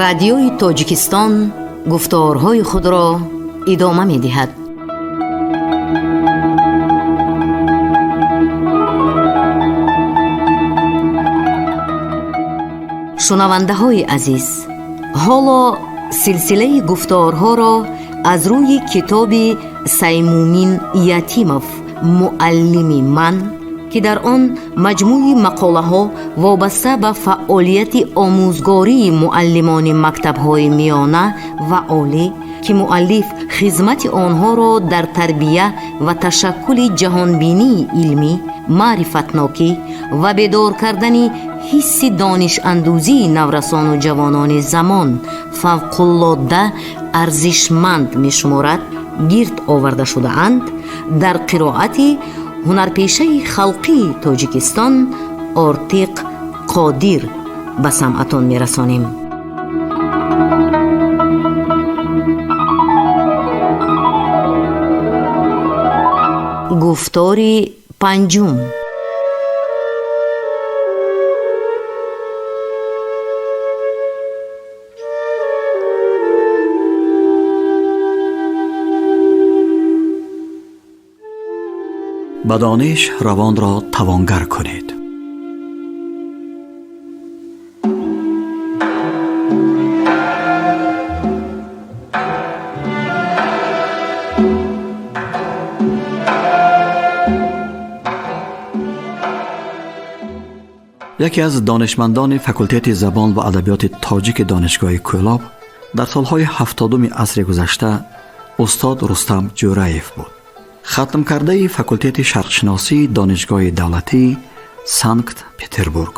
Радиои Тоҷикистон гуфторҳои худро идома медиҳад. Шунавандаҳои азиз, ҳоло силсилаи гуфторҳоро аз рӯи китоби Саймумин Ятимов «Муаллими ман», ки дар он маҷмӯи мақолаҳо вобаста ба фаъолияти омӯзгории муаллимони мактабҳои миёна ва олӣ, ки муаллиф хизмати онҳоро дар тарбия ва ташаккули ҷаҳонбинии илмӣ, маърифатнокӣ ва бедор кардани ҳисси донишандӯзии наврасону ҷавонони замон фавқулодда арзишманд мешуморад, гирд оварда шудаанд, дар қироати ҳунарпешаи халқии Тоҷикистон Ортиқ Қодир ба самъатон мерасонем. Гуфтори панҷум. Ба дониш равонро тавонгар кунед. Яке аз донишмандони факултети забон ва адабиёти тоҷики Донишгоҳи Кӯлоб дар солҳои 70-уми асри гузашта устод Рустам Ҷӯраев буд. Хатмкардаи факултети шарқшиносии Донишгоҳи давлатии Санкт Петербург.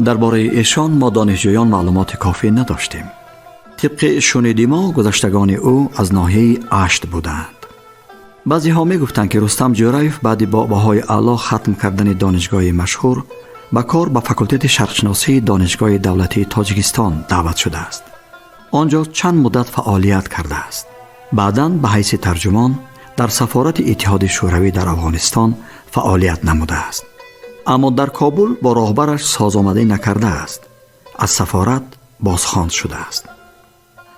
Дар бораи эшон мо донишҷӯён маълумоти кофӣ надоштем. Тибқи шуниди мо, гузаштагони ӯ аз ноҳияи Ашт буданд. Баъзеҳо мегуфтанд, ки Рустам Ҷӯраев баъди бо баҳои аъло хатм кардани донишгоҳи машҳур ба кор ба факултети шарқшиносии Донишгоҳи давлатии Тоҷикистон даъват шудааст. Он ҷо чанд муддат фаъолият кардааст. Баъдан ба ҳайси тарҷумон дар сафорати Иттиҳоди Шӯравӣ дар Афғонистон фаъолият намудааст. Аммо дар Кобул бо роҳбараш созомадӣ накардааст. Аз сафорат бозхонд шудааст.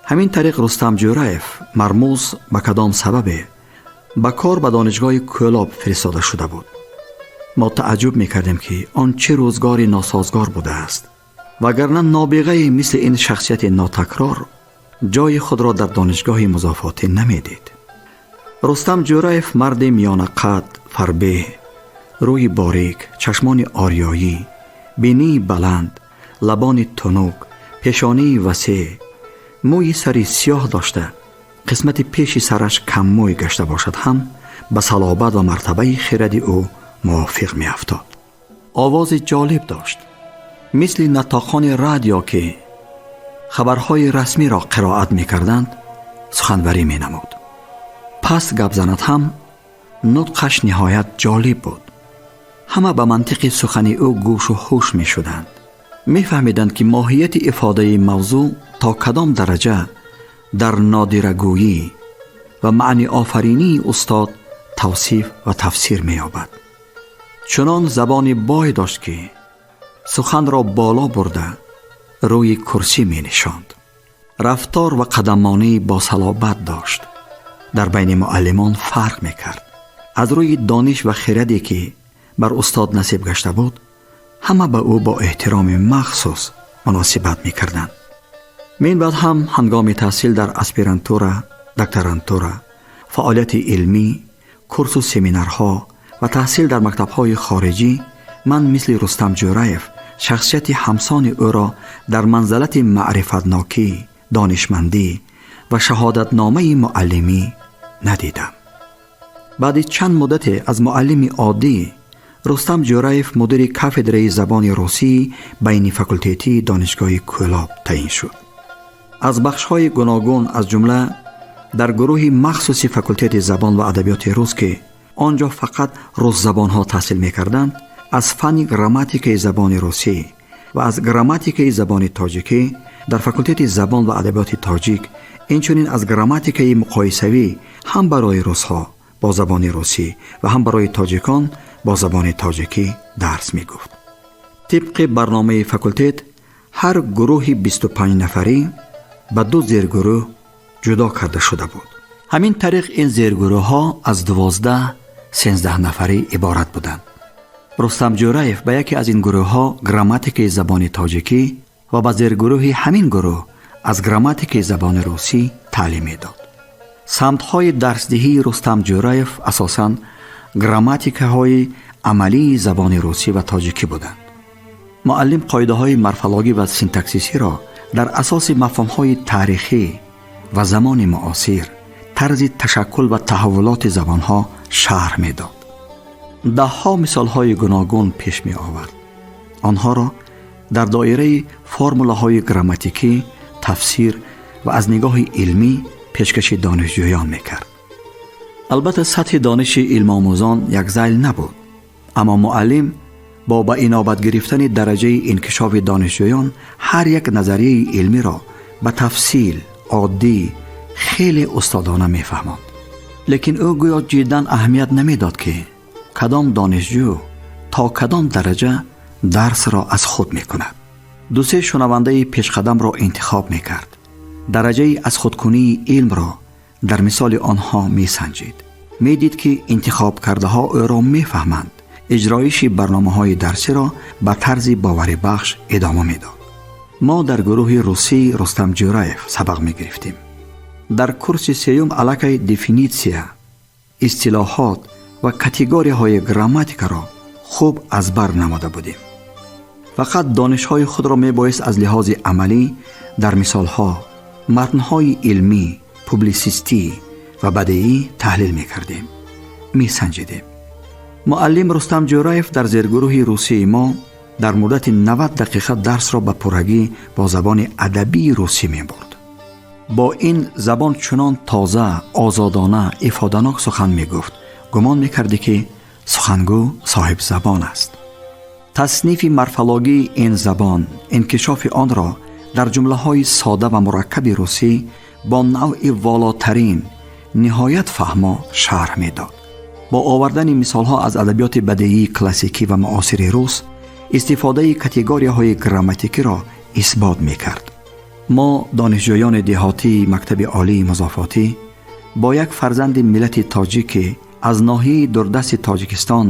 Ҳамин тариқ Рустам Ҷӯраев мармуз ба кадом сабабе ба кор ба Донишгоҳи Кӯлоб фиристода шуда буд. Мо тааҷҷуб мекардем, ки он чӣ рӯзгори носозгор будааст, вагарна нобиғае мисли ин шахсияти нотакрор ҷои худро дар донишгоҳи музофотӣ намедид. Рустам Ҷӯраев марди миёнақад, фарбеҳ, рӯи борик, чашмони ориёӣ, бинии баланд, лабони тунук, пешонии васеъ, мӯи сари сиёҳ дошта, қисмати пеши сараш каммӯй гашта бошад ҳам, ба салобат ва мартабаи хиради ӯ мувофиқ меафтод. Овози ҷолиб дошт. Мисли натоқони радио, ки хабарҳои расмиро қироат мекарданд, суханварӣ менамуд. Пас гап занад ҳам, нутқаш ниҳоят ҷолиб буд. Ҳама ба мантиқи сухани ӯ гӯшу ҳуш мешуданд. Мефаҳмиданд, ки моҳияти ифодаи мавзӯъ то кадом дараҷа дар нодирагӯӣ ва маъниофаринии устод тавсиф ва тафсир меёбад. Чунон забони бой дошт, ки суханро боло бурда рӯи курсӣ менишонд. Рафтор ва қадаммонӣ босалобат дошт. Дар байни муаллимон фарқ мекард. Аз рӯи дониш ва хираде, ки бар устод насиб гашта буд, ҳама ба ӯ бо эҳтироми махсус муносибат мекарданд. Мин баъд ҳам ҳангоми таҳсил дар аспирантура, докторантура, фаъолияти илмӣ, курсу семинарҳо ва таҳсил дар мактабҳои хориҷӣ ман мисли Рустам Ҷӯраев шахсияти ҳамсони ӯро дар манзалати маърифатнокӣ, донишмандӣ ва шаҳодатномаи муаллимӣ надидам. Баъди чанд муддате аз муаллими оддӣ Рустам Ҷӯраев мудири кафедраи забони русии байнифакултетии Донишгоҳи Кӯлоб таъин шуд. Аз бахшҳои гуногун, аз ҷумла дар гурӯҳи махсуси факултети забон ва адабиёти рус, ки он ҷо фақат русзабонҳо таҳсил мекарданд, аз фанни грамматикаи забони русӣ ва аз грамматикаи забони тоҷикӣ дар факултети забон ва адабиёти тоҷик, инчунин аз грамматикаи муқоисавӣ ҳам барои русҳо бо забони русӣ ва ҳам барои тоҷикон бо забони тоҷикӣ дарс мегуфт. Тибқи барномаи факултет ҳар гурӯҳи 25 нафарӣ ба ду зергурӯҳ ҷудо карда шуда буд. Ҳамин тариқ ин зергурӯҳҳо аз 12-13 нафарӣ иборат буданд. Рустам Ҷӯраев ба яке аз ин гурӯҳҳо грамматикаи забони тоҷикӣ ва ба зергурӯҳи ҳамин гурӯҳ аз грамматикаи забони русӣ таълим медод. Самтҳои дарсдиҳии Рустам Ҷӯраев асосан грамматикаҳои амалии забони русӣ ва тоҷикӣ буданд. Муаллим қоидаҳои морфологӣ ва синтаксисиро дар асоси мафҳумҳои таърихӣ ва замони муосир, тарзи ташаккул ва таҳаввулоти забонҳо шарҳ медод. Даҳҳо мисолҳои гуногун пеш меовард. Онҳоро дар доираи формулаҳои грамматикӣ тафсир ва аз нигоҳи илмӣ пешкаши донишҷӯён мекард. Албатта, сатҳи дониши илмомӯзон якзайл набуд, аммо муаллим бо ба инобат гирифтани дараҷаи инкишофи донишҷӯён ҳар як назарияи илмиро ба тафсил, оддӣ, хеле устодона мефаҳмонд. Лекин ӯ гӯё ҷиддан аҳамият намедод, ки кадом донишҷӯ то кадом дараҷа дарсро аз худ мекунад. Дусе шунавандаи пешқадамро интихоб мекард, дараҷаи аз худкунии илмро дар мисоли онҳо месанҷид. Медид, ки интихобкардаҳо ӯро мефаҳманд, иҷроиши барномаҳои дарсиро ба тарзи боварибахш идома медод. Мо дар гурӯҳи русии Рустам Ҷӯраев сабақ мегирифтем. Дар курси сеюм аллакай дефинитсия, истилоҳот ва категорияҳои грамматикаро хуб аз бар намуда будем. Фақат донишҳои худро мебоист аз лиҳози амалӣ дар мисолҳо, матнҳои илмӣ, публисистӣ ва бадеӣ таҳлил мекардем, месанҷидем. Муаллим Рустам Ҷӯраев дар зергурӯҳи русии мо дар муддати 90 дақиқа дарсро ба пуррагӣ бо забони адабии русӣ мебурд. Бо ин забон чунон тоза, озодона, ифоданок сухан мегуфт, гумон мекардӣ, ки сухангӯ соҳибзабон аст. Таснифи морфологии ин забон, инкишофи онро дар ҷумлаҳои сода ва мураккаби русӣ бо навъи волотарин, ниҳоят фаҳмо шарҳ медод. Бо овардани мисолҳо аз адабиёти бадеии классикӣ ва муосири рус истифодаи категорияҳои грамматикиро исбот мекард. Мо, донишҷӯёни деҳотии мактаби олии музофотӣ, бо як фарзанди миллати тоҷик, ки аз ноҳияи дурдасти Тоҷикистон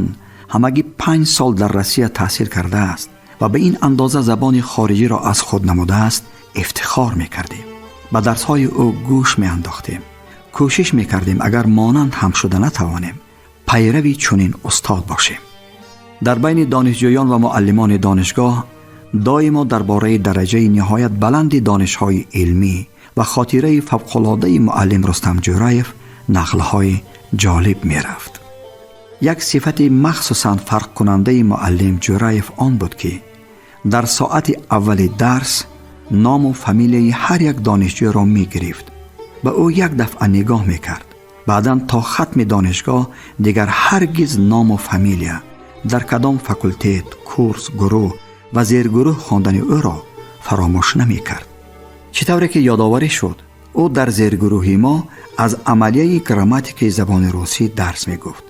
ҳамагӣ 5 сол дар Россия таҳсил кардааст ва ба ин андоза забони хориҷиро аз худ намудааст, ифтихор мекардем. Ба дарсҳои ӯ гӯш меандохтем, кӯшиш мекардем, агар монанд ҳам шуда натавонем, пайрави чунин устод бошем. Дар байни донишҷӯён ва муаллимони донишгоҳ доимо дар бораи дараҷаи ниҳоят баланди донишҳои илмӣ ва хотираи фавқулодаи муаллим Рустам Ҷӯраев нақлҳои ҷолиб мерафт. Як сифати махсусан фарқкунандаи муаллим Ҷӯраев он буд, ки дар соати аввали дарс ному фамилияи ҳар як донишҷӯро мегирифт, ба ӯ як дафъа нигоҳ мекард. Баъдан то хатми донишгоҳ дигар ҳаргиз ному фамилия, дар кадом факултет, курс, гурӯҳ ва зергурӯҳ хондани ӯро фаромӯш намекард. Чӣ тавре ки ёдоварӣ шуд, ӯ дар зергурӯҳи мо аз амалияи грамматикаи забони русӣ дарс мегуфт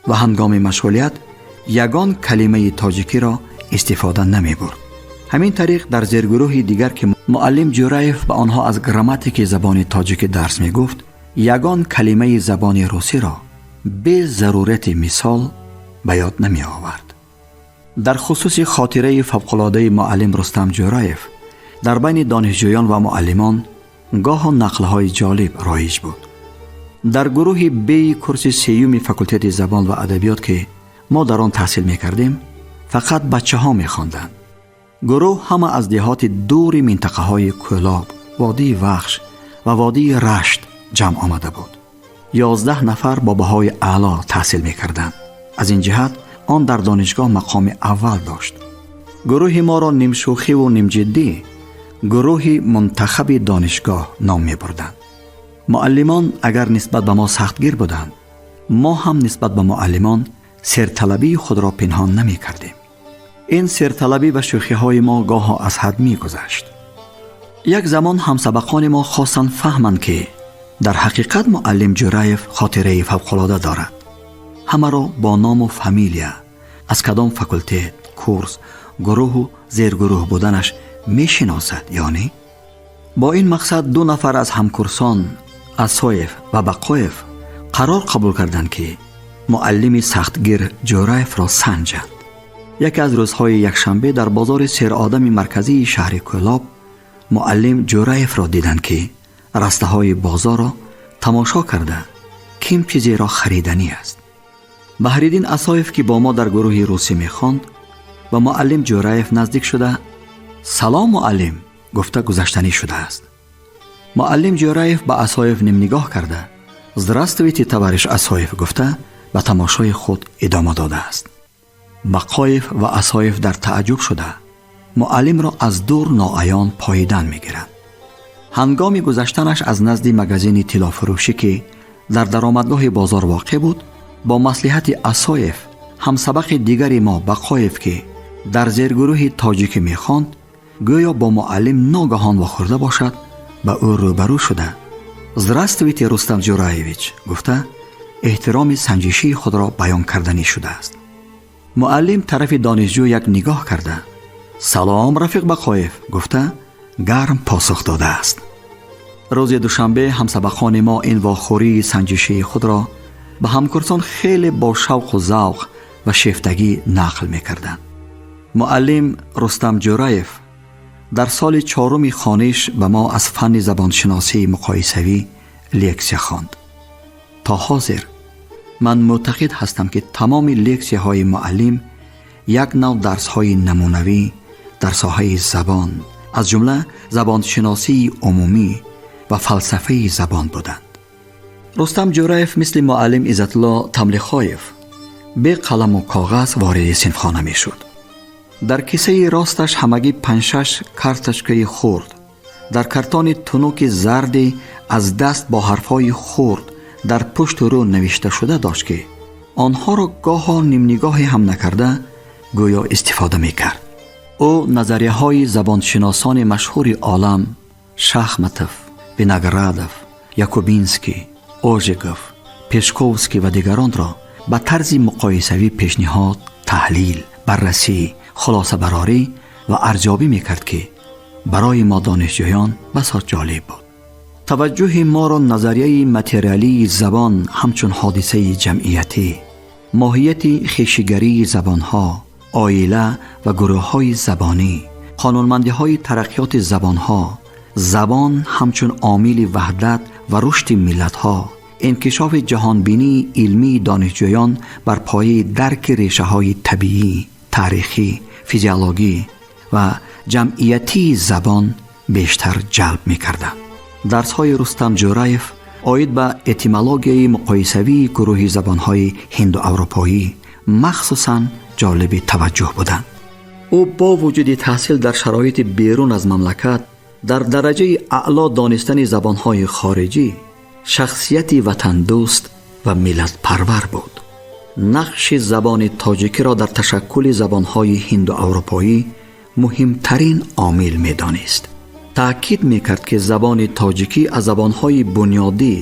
ва ҳангоми машғулият ягон калимаи тоҷикиро истифода намебурд. Ҳамин тариқ, дар зергурӯҳи дигар, ки муаллим Ҷӯраев ба онҳо аз грамматики забони тоҷикӣ дарс мегуфт, ягон калимаи забони русиро бе зарурати мисол ба ёд намеовард. Дар хусуси хотираи фавқулодаи муаллим Рустам Ҷӯраев дар байни донишҷӯён ва муаллимон гоҳо нақлҳои ҷолиб роиҷ буд. Дар гурӯҳи беи курси сеюми факултети забон ва адабиёт, ки мо дар он таҳсил мекардем, фақат бачаҳо мехонданд. Гурӯҳ ҳама аз деҳоти дури минтақаҳои Кӯлоб, водии Вахш ва водии Рашт ҷамъ омада буд. 11 нафар бо баҳои аъло таҳсил мекарданд. Аз ин ҷиҳат он дар донишгоҳ мақоми аввал дошт. Гурӯҳи моро нимшӯхиву нимҷиддӣ гурӯҳи мунтахаби донишгоҳ ном мебурданд. Муаллимон агар нисбат ба мо сахтгир буданд, мо ҳам нисбат ба муаллимон серталабии худро пинҳон намекардем. Ин серталабӣ ва шӯхиҳои мо гоҳо аз ҳад мегузашт. Як замон ҳамсабақони мо хостанд фаҳманд, ки дар ҳақиқат муаллим Ҷӯраев хотираи фавқулода дорад. Ҳамаро бо ному фамилия, аз кадом факултет, курс, гурӯҳу зергурӯҳ буданаш мешиносад ё не? Бо ин мақсад ду нафар аз ҳамкурсон, Асоев ва Бақоев, қарор қабул карданд, ки муаллими сахтгир Ҷӯраевро санҷанд. Яке аз рӯзҳои якшанбе дар бозори серодами марказии шаҳри Кӯлоб муаллим Ҷӯраевро диданд, ки растаҳои бозорро тамошо карда, ким чизеро хариданӣ аст. Баҳриддин Асоев, ки бо мо дар гурӯҳи русӣ мехонд, ба муаллим Ҷӯраев наздик шуда, «Салом, муаллим» гуфта гузаштанӣ шудааст. Муаллим Ҷӯраев ба Асоев нимнигоҳ карда, «Здравствуйте, товарищ Асоев» гуфта, ба тамошои худ идома додааст. Бақоев ва Асоев дар тааҷҷуб шуда, муаллимро аз дур ноаён поидан мегиранд. Ҳангоми гузаштанаш аз назди магазини тиллофурӯшӣ, ки дар даромадгоҳи бозор воқеъ буд, бо маслиҳати Асоев, ҳамсабақи дигари мо Бақоев, ки дар зергурӯҳи тоҷикӣ мехонд, гӯё бо муаллим ногаҳон вохӯрда бошад, ба ӯ рӯбарӯ шуда, «Здравствуйте, Рустам Ҷураевич» гуфта, эҳтироми санҷишии худро баён карданӣ шудааст. Муаллим тарафи донишҷӯ як нигоҳ карда, «Салом, рафиқ Бақоев» гуфта, гарм посух додааст. Рӯзи душанбе ҳамсабақони мо ин вохӯрии санҷишии худро ба ҳамкурсон хеле бо шавқу завқ ва шефтагӣ нақл мекарданд. Муаллим Рустам Ҷӯраев дар соли чоруми хониш ба мо аз фанни забоншиносии муқоисавӣ лексия хонд. То ҳозир ман мӯътақид ҳастам, ки тамоми лексияҳои муаллим як нав дарсҳои намунавӣ дар соҳаи забон, аз ҷумла забоншиносии умумӣ ва фалсафаи забон буданд. Рустам Ҷӯраев мисли муаллим Иззатулло Тамлихоев бе қаламу коғаз вориди синфхона мешуд. Дар кисаи росташ ҳамагӣ панҷшаш карточкаи хурд дар картони тунуки зарде аз даст бо ҳарфҳои хурд дар пушту рӯ навишташуда дошт, ки онҳоро гоҳо нимнигоҳе ҳам накарда гӯё истифода мекард. Ӯ назарияҳои забоншиносони машҳури олам Шахматов, Виноградов, Якубинский, Ожегов, Пешковский ва дигаронро ба тарзи муқоисавӣ пешниҳод, таҳлил, баррасӣ, хулосабарорӣ ва арзёбӣ мекард, ки барои мо донишҷӯён басо ҷолиб буд. Таваҷҷӯҳи моро назарияи материалии забон ҳамчун ҳодисаи ҷамъиятӣ, моҳияти хешигарии забонҳо, оила ва гурӯҳҳои забонӣ, қонунмандиҳои тараққиёти забонҳо, забон ҳамчун омили ваҳдат ва рушди миллатҳо, инкишофи ҷаҳонбинии илмии донишҷӯён бар пояи дарки решаҳои табиӣ, таърихӣ, физиологӣ ва ҷамъиятии забон бештар ҷалб мекарданд. Дарсҳои Рустам Ҷӯраев оид ба этимологияи муқоисавии гурӯҳи забонҳои ҳинду-аврупоӣ махсусан ҷолиби таваҷҷӯҳ буданд. Ӯ бо вуҷуди таҳсил дар шароити берун аз мамлакат, дар дараҷаи аъло донистани забонҳои хориҷӣ, шахсияти ватандӯст ва миллатпарвар буд. Нақши забони тоҷикиро дар ташаккули забонҳои ҳинду-аврупоӣ муҳимтарин омил медонист. Таъкид мекард, ки забони тоҷикӣ аз забонҳои бунёдӣ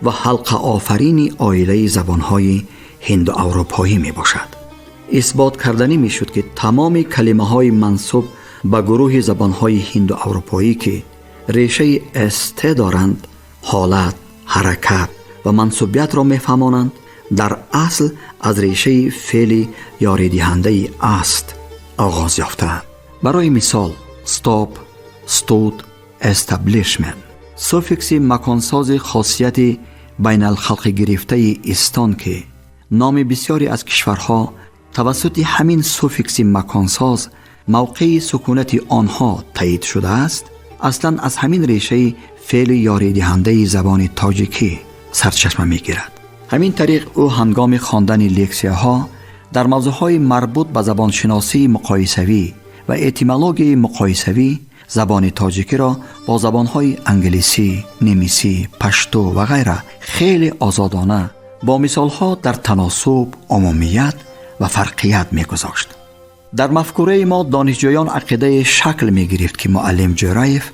ва ҳалқаофарини оилаи забонҳои ҳинду-аврупоӣ мебошад. Исбот карданӣ мешуд, ки тамоми калимаҳои мансуб ба гурӯҳи забонҳои ҳинду-аврупоӣ, ки решаи ст доранд, ҳолат, ҳаракат ва мансубиятро мефаҳмонанд, дар асл аз решаи феъли ёридиҳандаи аст оғоз ёфтаанд. Барои мисол, stop, stud, establishment. Суффикси маконсози хосияти байналхалқӣ гирифтаи истон, ки номи бисёре аз кишварҳо тавассути ҳамин суффикси маконсоз мавқеи сукунати онҳо таъйид шудааст, аслан аз ҳамин решаи феъли ёридиҳандаи забони тоҷикӣ сарчашма мегирад. Ҳамин тариқ, ӯ ҳангоми хондани лексияҳо дар мавзӯъҳои марбут ба забоншиносии муқоисавӣ ва этимологияи муқоисавӣ забони тоҷикиро бо забонҳои англисӣ, немисӣ, пашту ва ғайра хеле озодона бо мисолҳо дар таносуб, умумият ва фарқият мегузошт. Дар мафкураи мо донишҷӯён ақидае шакл мегирифт, ки муаллим Ҷӯраев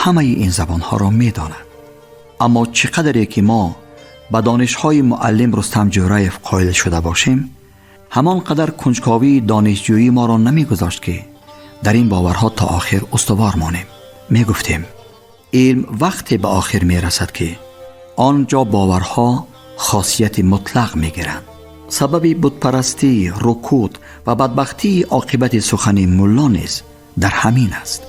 ҳамаи ин забонҳоро медонад. Аммо чӣ қадаре ки мо Ба донишҳои муаллим Рустам Ҷӯраев қоил шуда бошем, ҳамон қадар кунҷковии донишҷӯӣ моро намегузошт, ки дар ин боварҳо то охир устувор монем. Мегуфтем, илм вақте ба охир мерасад, ки он ҷо боварҳо хосияти мутлақ мегиранд. Сабаби бутпарастӣ, рукуд ва бадбахтии оқибати сухани мулло низ дар ҳамин аст.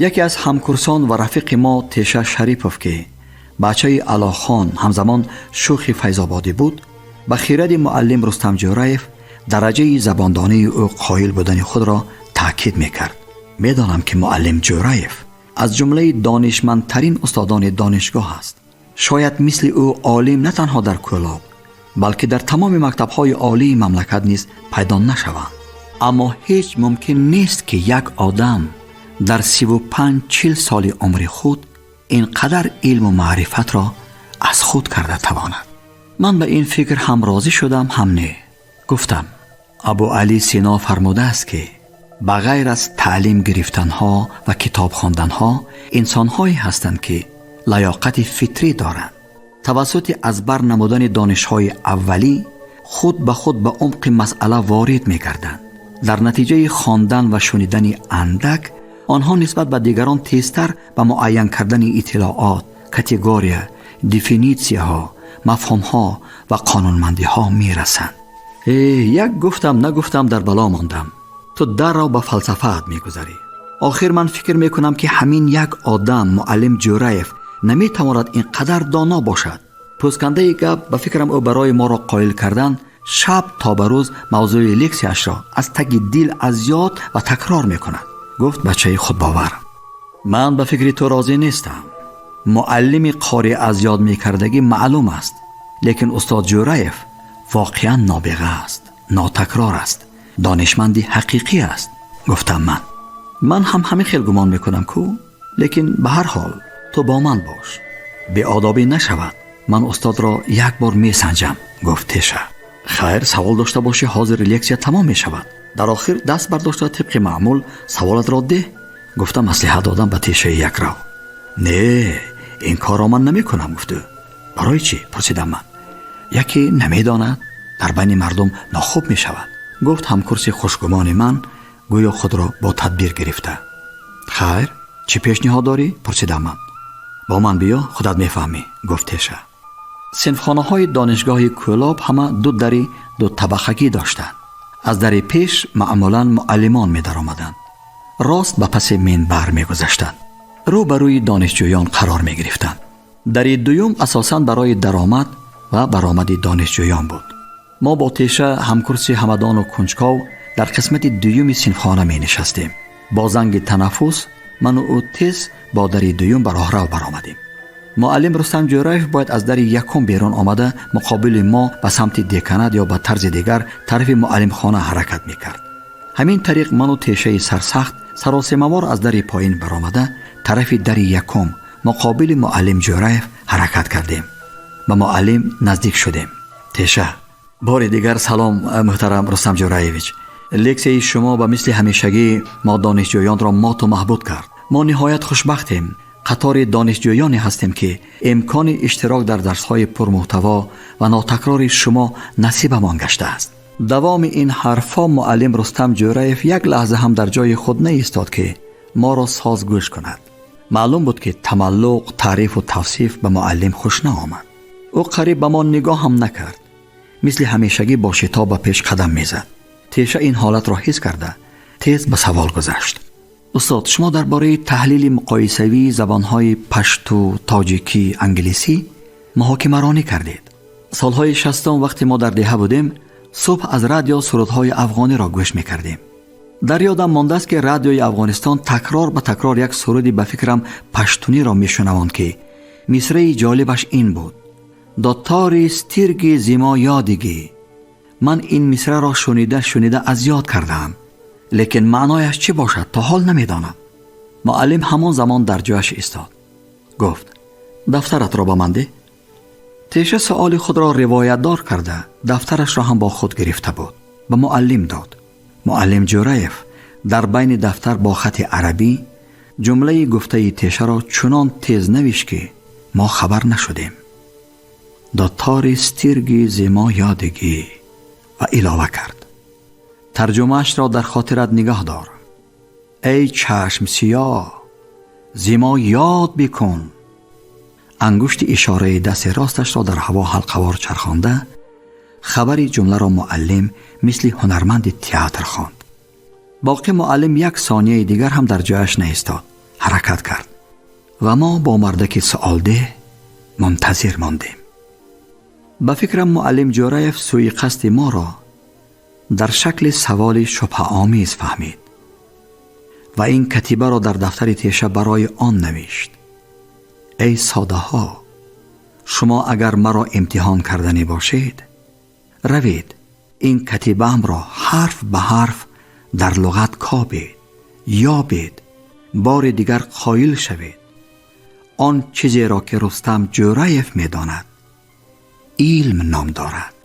Яке аз ҳамкурсон ва рафиқи мо Теша Шарипов, ки бачаи Алохон, ҳамзамон шӯхи Файзободӣ буд, ба хиради муаллим Рустам Ҷӯраев дараҷаи забондонии ӯ қоил будани худро таъкид мекард. Медонам, ки муаллим Ҷӯраев аз ҷумлаи донишмандтарин устодони донишгоҳ аст. Шояд мисли ӯ олим на танҳо дар Кӯлоб, балки дар тамоми мактабҳои олии мамлакат низ пайдо нашаванд. Аммо ҳеҷ мумкин нест, ки як одам дар 35-40 соли умри худ ин қадар илму маърифатро аз худ карда тавонад. Ман ба ин фикр ҳам розӣ шудам, ҳам не. Гуфтам, Абу Али Сино фармудааст, ки ба ғайр аз таълим гирифтанҳо ва китоб хонданҳо инсонҳое ҳастанд, ки лаёқати фитрӣ доранд. Тавассути аз бар намудани донишҳои аввалӣ худ ба худ ба умқи масъала ворид мегарданд. Дар натиҷаи хондан ва шунидани андак онҳо нисбат ба дигарон тезтар ба муайян кардани иттилоот, категория, дефинитсияҳо, мафҳумҳо ва қонунмандиҳо мерасанд. Э, як гуфтам нагуфтам дар бало мондам. Ту даррав ба фалсафаат мегузарӣ. Охир ман фикр мекунам, ки ҳамин як одам, муаллим Ҷӯраев, наметавонад ин қадар доно бошад. Пӯскандаи гап, ба фикрам, ӯ барои моро қоил кардан шаб то ба рӯз мавзӯи лексияшро аз таги дил аз ёд ва такрор мекунад, гуфт бачаи худбовар. Ман ба фикри ту розӣ нестам. Муаллими қори аз ёд мекардагӣ маълум аст, лекин устод Ҷӯраев воқеан нобиға аст, нотакрор аст, донишманди ҳақиқӣ аст, гуфтам ман. Ман ҳам ҳамин хел гумон мекунам ку, лекин ба ҳар ҳол ту бо ман бош, беодобӣ нашавад. Ман устодро як бор месанҷам, гуфт Теша. Хайр, савол дошта бошӣ, ҳозир лексия тамом мешавад. Дар охир даст бардошта тибқи маъмул саволатро деҳ, гуфта маслиҳат додам ба Тешаи якрав. Не, ин корро ман намекунам, гуфт ӯ. Барои чӣ? Пурсидам ман. Яке намедонад, дар байни мардум нохуб мешавад, гуфт ҳамкурси хушгумони ман, гӯё худро бо тадбир гирифта. Хайр, чӣ пешниҳод дорӣ? Пурсидам ман. Бо ман биё, худат мефаҳмӣ, гуфт Теша. Синфхонаҳои донишгоҳи Кӯлоб ҳама ду дари дутабақагӣ доштанд. Аз дари пеш маъмулан муаллимон медаромаданд, рост ба паси минбар мегузаштанд, рӯ ба рӯи донишҷӯён қарор мегирифтанд. Дари дуюм асосан барои даромад ва баромади донишҷӯён буд. Мо бо Теша, ҳамкурси ҳамадону кунҷков, дар қисмати дуюми синфхона менишастем. Бо занги танаффус ману ӯ тез бо дари дуюм ба роҳрав баромадем. Муаллим Рустам Ҷӯраев бояд аз дари якум берун омада, муқобили мо ба самти деканат ё ба тарзи дигар тарафи муаллимхона ҳаракат мекард. Ҳамин тариқ ману Тешаи сарсахт саросемавор аз дари поин баромада, тарафи дари якум муқобили муаллим Ҷӯраев ҳаракат кардем. Ба муаллим наздик шудем. Теша: бори дигар салом, муҳтарам Рустам Ҷӯраевич. Лексияи шумо ба мисли ҳамешагӣ мо донишҷӯёнро моту маҳбуд кард. Мо ниҳоят хушбахтем, қатори донишҷӯёне ҳастем, ки имкони иштирок дар дарсҳои пурмуҳтаво ва нотакрори шумо насибамон гаштааст. Давоми ин ҳарфҳо муаллим Рустам Ҷӯраев як лаҳза ҳам дар ҷои худ наистод, ки моро соз гӯш кунад. Маълум буд, ки тамаллуқ, таърифу тавсиф ба муаллим хуш наомад. Ӯ қариб ба мо нигоҳ ҳам накард, мисли ҳамешагӣ бо шитоб ба пеш қадам мезад. Теша ин ҳолатро ҳис карда, тез ба савол гузашт: устод, шумо дар бораи таҳлили муқоисавии забонҳои пашту, тоҷикӣ, англисӣ муҳокимаронӣ кардед. Солҳои 60-ум, вақте мо дар деҳа будем, субҳ аз радио сурудҳои афғониро гӯш мекардем. Дар ёдам мондааст, ки радиои Афғонистон такрор ба такрор як суруди, ба фикрам, паштуниро мешунавонд, ки мисраи ҷолибаш ин буд: «Дотори стирги зимо ёдиги». Ман ин мисраро шунида шунида аз ёд кардаам, лекин маънояш чӣ бошад, то ҳол намедонам. Муаллим ҳамон замон дар ҷояш истод, гуфт: дафтаратро ба ман деҳ. Теша суоли худро ривоятдор карда, дафтарашро ҳам бо худ гирифта буд, ба муаллим дод. Муаллим Ҷӯраев дар байни дафтар бо хати арабӣ ҷумлаи гуфтаи Тешаро чунон тез навишт, ки мо хабар нашудем. Дотори стирги зимо ёдигӣ, ва илова кард: тарҷумаашро дар хотират нигоҳ дор. Эй чашм сиёҳ, зимо ёд бикун. Ангушти ишораи дасти росташро дар ҳаво ҳалқавор чархонда, хабари ҷумларо муаллим мисли ҳунарманди театр хонд. Боқӣ муаллим як сонияи дигар ҳам дар ҷояш наистод, ҳаракат кард ва мо бо мардаки суолдеҳ мунтазир мондем. Ба фикрам, муаллим Ҷӯраев сӯи қасди моро дар шакли саволи шубҳаомез фаҳмид ва ин катибаро дар дафтари теша барои он навишт: эй содаҳо, шумо агар маро имтиҳон карданӣ бошед, равед, ин катибаамро ҳарф ба ҳарф дар луғат кобед, ёбед, бори дигар қоил шавед. Он чизеро ки Рустам Ҷӯраев медонад, илм ном дорад.